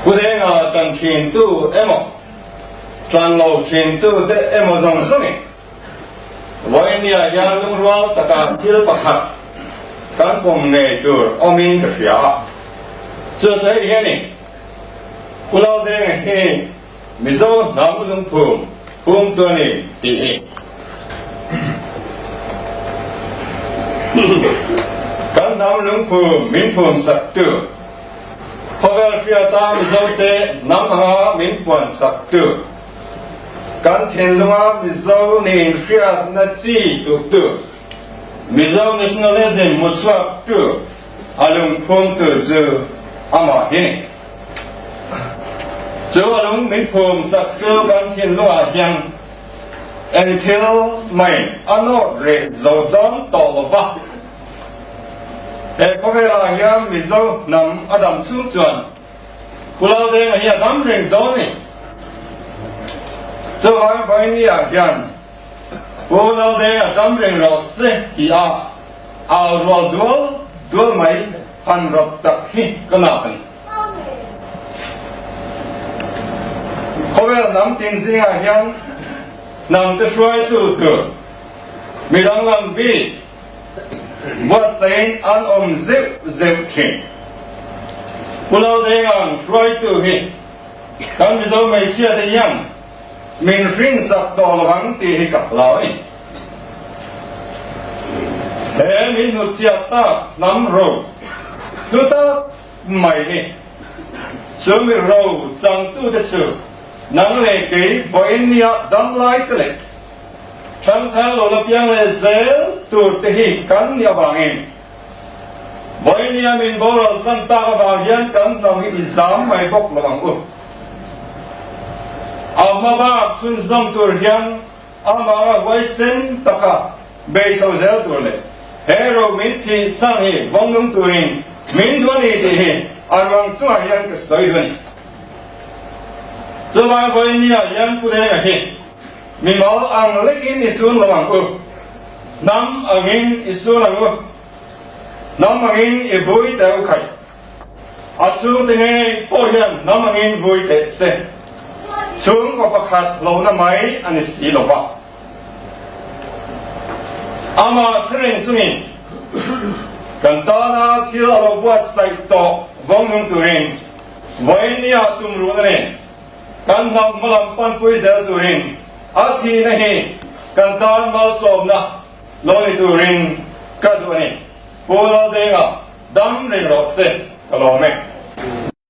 Pu Denga tan thintu emaw, tan lo thintu te emaw zawng zawngin Vawinia hian lungrual taka thil pakhat kan pawm ngei tur awmin ka hria a. Chu chu hei hian i Pu Laldenga hi Mizo hnam lungphum phumtu a ni tih hi kan hnam lungphum min phum saktu, khawvel hriata Mizote hnam anga min puan saktu, kan thinlunga Mizo nih hriatna chi tuktu, Mizo nationalism hmuchhuaktu a lungphumtu chu amah hi ni. Chu a lung min phum sak chu kan thinlungah hian eng thil mai a nawt reh zo dawn tawh lo va. He khawvelah hian Mizo hnam a dam chhung chuan Pu Laldenga hi a dam reng dawn a ni. Chuvang Vawinia hian Pu Laldenga dam reng rawh se tih a au rual dual dual mai han rawt tak hi ka nap a ni. Khawvel hnam tin zingah hian hnam te hruaitu tur mi danglam bik buatsain an awm zeuh zeuh thin. Pu Laldenga'n hruaitu hi kan Mizo hmeichhia te hian min hrinsak tawh lo ang tih hi ka hlau a ni. He min hnutchhiat tak hnam ro hlu tak mai hi chu mi ro changtute chu nang leh kei vawiin nia dam lai te leh thangthar lo la piang leh zel tur te hi kan nih avangin vawiin nia min boral san tak avang hian kan hnam hi i zam mai bawk lo ang u. A hma bak chhunzawm tur hian Amah huaisen taka bei chho zel tur leh he ro min thih sang hi vawng nung turin min duh a ni tih hi a ruang chungah hian ka sawi duh a ni. Chuvang vawinia hian Pu Denga hi mimal ang lekin i sun lo ang u, hnam angin i sun ang u, hnam angin i vui teh u khaih. A chhungte ngei pawh hian hnam angin vui teh se, chhungkaw pakhat hlauhna mai a ni si lo va. Amah thlareng chungin kan tana thil a lo buatsaih tawh vawng nung turin vawinia tumruhna nen kan hnam hmalam panpui zel turin a thihna hi kan tan malsawmna lo ni turin ka duh a ni. Pu Laldenga. Dam reng rawh se, ka lawm e.